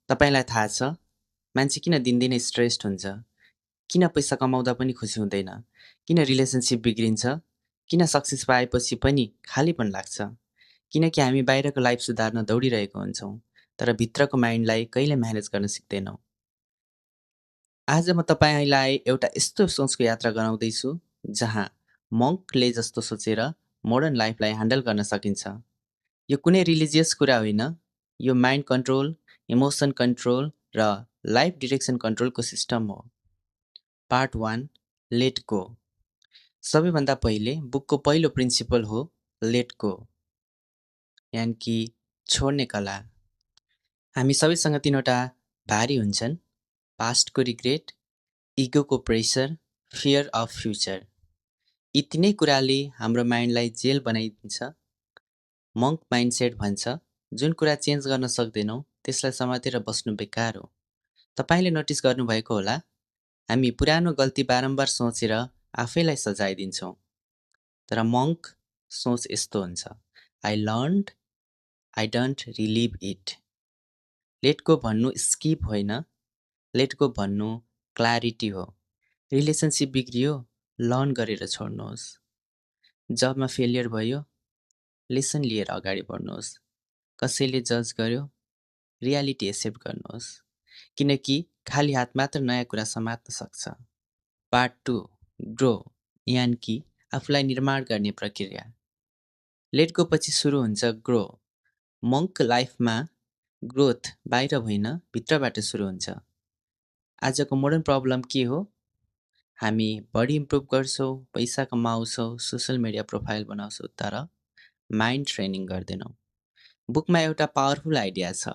तपाईलाई थाहा छ मान्छे किन दिनदिनै स्ट्रेस्ड हुन्छ? किन पैसा कमाउँदा पनि खुसी हुँदैन? किन रिलेसनसिप बिग्रिन्छ? किन सक्सेस पाएपछि पनि खालीपन लाग्छ? किनकि हामी बाहिरको लाइफ सुधार्न दौडिरहेको हुन्छौँ तर भित्रको माइन्डलाई कहिले म्यानेज गर्न सिक्दैनौँ। आज म तपाईलाई एउटा यस्तो सोचको यात्रा गराउँदैछु जहाँ मङ्कले जस्तो सोचेर मोडर्न लाइफलाई ह्यान्डल गर्न सकिन्छ। यो कुनै रिलिजियस कुरा होइन, यो माइन्ड कन्ट्रोल, इमोसन कन्ट्रोल र लाइफ डिरेक्सन कन्ट्रोलको सिस्टम हो। Part 1, let go. सबैभन्दा पहिले बुकको पहिलो प्रिन्सिपल हो लेट गो, यानि कि छोड्ने कला। हामी सबैसँग तिनवटा भारी हुन्छन्: पास्टको रिग्रेट, इगोको प्रेसर, फियर अफ फ्युचर। यी तिनै कुराले हाम्रो माइन्डलाई जेल बनाइदिन्छ। मङ्क माइन्डसेट भन्छ जुन कुरा चेन्ज गर्न सक्दैनौँ त्यसलाई समातेर बस्नु बेकार हो। तपाईले नोटिस गर्नुभएको होला, हामी पुरानो गल्ती बारम्बार सोचेर आफैलाई सजाय दिन्छौँ। तर मङ्क सोच यस्तो हुन्छ: I learned, I don't relive it. Let go भन्नु स्किप होइन, लेट गो भन्नु क्ल्यारिटी हो। रिलेसनसिप बिग्रियो, लर्न गरेर छोड्नुहोस्। जबमा फेलियर भयो, लेसन लिएर अगाडि बढ्नुहोस्। कसैले जज गर्यो, रियालिटी एक्सेप्ट गर्नुहोस्, किनकि खाली हात मात्र नयाँ कुरा समात्न सक्छ। पार्ट 2, ग्रो, यानि कि आफूलाई निर्माण गर्ने प्रक्रिया। लेट गो पछि सुरु हुन्छ ग्रो। मङ्क लाइफमा ग्रोथ बाहिर होइन, भित्रबाट सुरु हुन्छ। आजको मोडर्न प्रब्लम के हो? हामी बडी इम्प्रुभ गर्छौँ, पैसा कमाउँछौँ, सोसल मिडिया प्रोफाइल बनाउँछौँ, तर माइन्ड ट्रेनिङ गर्दैनौँ। बुकमा एउटा पावरफुल आइडिया छ: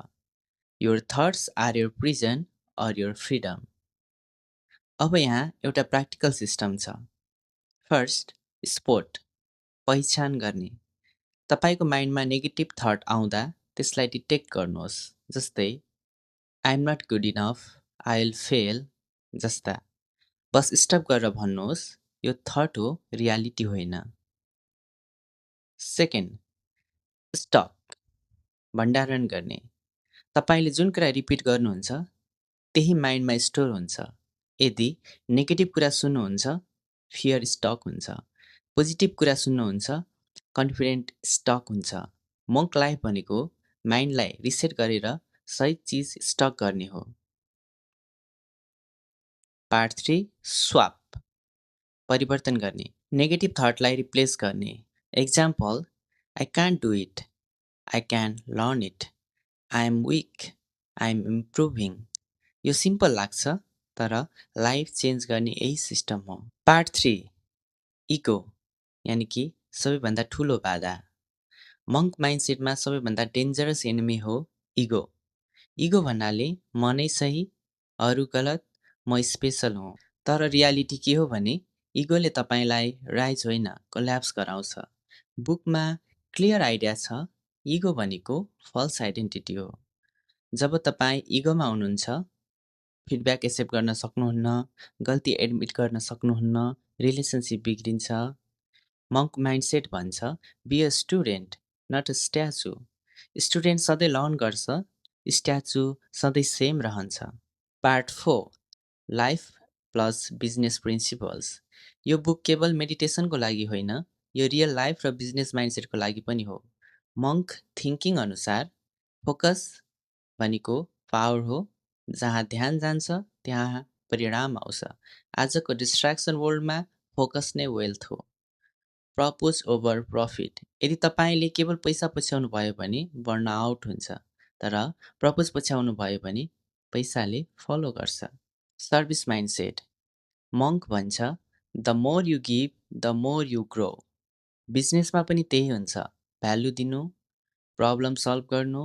your thoughts are your prison or your freedom. अब यहाँ एउटा प्र्याक्टिकल सिस्टम छ। फर्स्ट, स्पोट, पहिचान गर्ने। तपाईको माइन्डमा नेगेटिभ थट आउँदा त्यसलाई डिटेक्ट गर्नुहोस्। जस्तै I am not good enough, I will fail जस्ता। बस स्टप गरेर भन्नुहोस्, यो थट हो, रियालिटी होइन। सेकेन्ड, स्टक, भण्डारण गर्ने। तपाईले जुन कुरा रिपिट गर्नुहुन्छ त्यही माइन्डमा स्टोर हुन्छ। यदि नेगेटिभ कुरा सुन्नुहुन्छ, फियर स्टक हुन्छ। पोजिटिभ कुरा सुन्नुहुन्छ, कन्फिडेन्ट स्टक हुन्छ। मङ्क लाइफ भनेको माइन्डलाई रिसेट गरेर सही चिज स्टक गर्ने हो। पार्ट 3, स्वाप, परिवर्तन गर्ने। नेगेटिभ थटलाई रिप्लेस गर्ने। Example, I can't do it, I can learn it, I am weak, I am improving. यो सिम्पल लाग्छ तर लाइफ चेन्ज गर्ने यही सिस्टम हो। पार्ट 3, इगो, यानि कि सबैभन्दा ठुलो बाधा। मङ्क माइन्डसेटमा सबैभन्दा डेन्जरस एनिमी हो इगो। इगो भन्नाले म नै सही, अरू गलत, म स्पेसल हुँ। तर रियालिटी के हो भने इगोले तपाईलाई राइज होइन, कोल्याप्स गराउँछ। बुकमा क्लियर आइडिया छ, इगो भनेको फल्स आइडेन्टिटी हो। जब तपाईँ इगोमा हुनुहुन्छ, फिडब्याक एक्सेप्ट गर्न सक्नुहुन्न, गल्ती एडमिट गर्न सक्नुहुन्न, रिलेसनसिप बिग्रिन्छ। मङ्क माइन्डसेट भन्छ be a student, not a statue. Student सधैँ लर्न गर्छ, स्ट्याचु सधैँ सेम रहन्छ। Part 4, life plus business principles. यो बुक केवल मेडिटेसनको लागि होइन, यो रियल लाइफ र बिजनेस माइन्डसेटको लागि पनि हो। मङ्क थिङ्किङ अनुसार फोकस भनेको पावर हो। जहाँ ध्यान जान्छ त्यहाँ परिणाम आउँछ। आजको डिस्ट्र्याक्सन वर्ल्डमा फोकस नै वेल्थ हो। Purpose over profit. यदि तपाईले केवल पैसा पछ्याउनु भयो भने बर्न आउट हुन्छ, तर पर्पज पछ्याउनु भयो भने पैसाले फलो गर्छ। Service mindset. मङ्क भन्छ the more you give the more you grow. बिजनेसमा पनि त्यही हुन्छ, भ्यालु दिनु, प्रब्लम सल्भ गर्नु,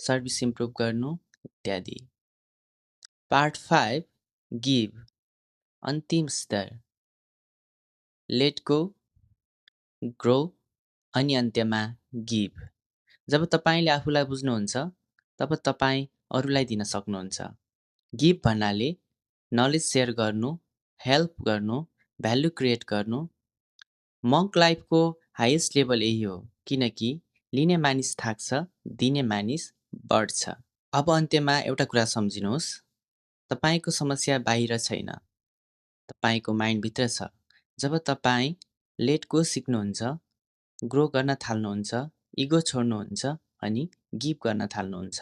सर्भिस इम्प्रुभ गर्नु इत्यादि। पार्ट 5, गिभ, अन्तिम स्तर। लेट गो, ग्रो अनि अन्त्यमा गिभ। जब तपाईले आफूलाई बुझ्नुहुन्छ तब तपाईँ अरूलाई दिन सक्नुहुन्छ। गिभ भन्नाले नलेज सेयर गर्नु, हेल्प गर्नु, भ्यालु क्रिएट गर्नु। मङ्क लाइफको हाइएस्ट लेभल यही हो, किनकि लिने मानिस थाक्छ, दिने मानिस बढ्छ। अब अन्त्यमा एउटा कुरा सम्झिनुहोस्, तपाईँको समस्या बाहिर छैन, तपाईँको माइन्डभित्र छ। जब तपाईँ लेट गो सिक्नुहुन्छ, ग्रो गर्न थाल्नुहुन्छ, इगो छोड्नुहुन्छ अनि गिभ गर्न थाल्नुहुन्छ,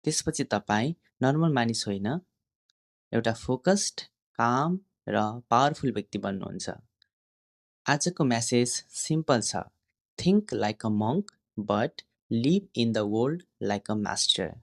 त्यसपछि तपाईँ नर्मल मानिस होइन, एउटा फोकस्ड, काम र पावरफुल व्यक्ति बन्नुहुन्छ। आजको मेसेज सिम्पल छ, think like a monk but live in the world like a master.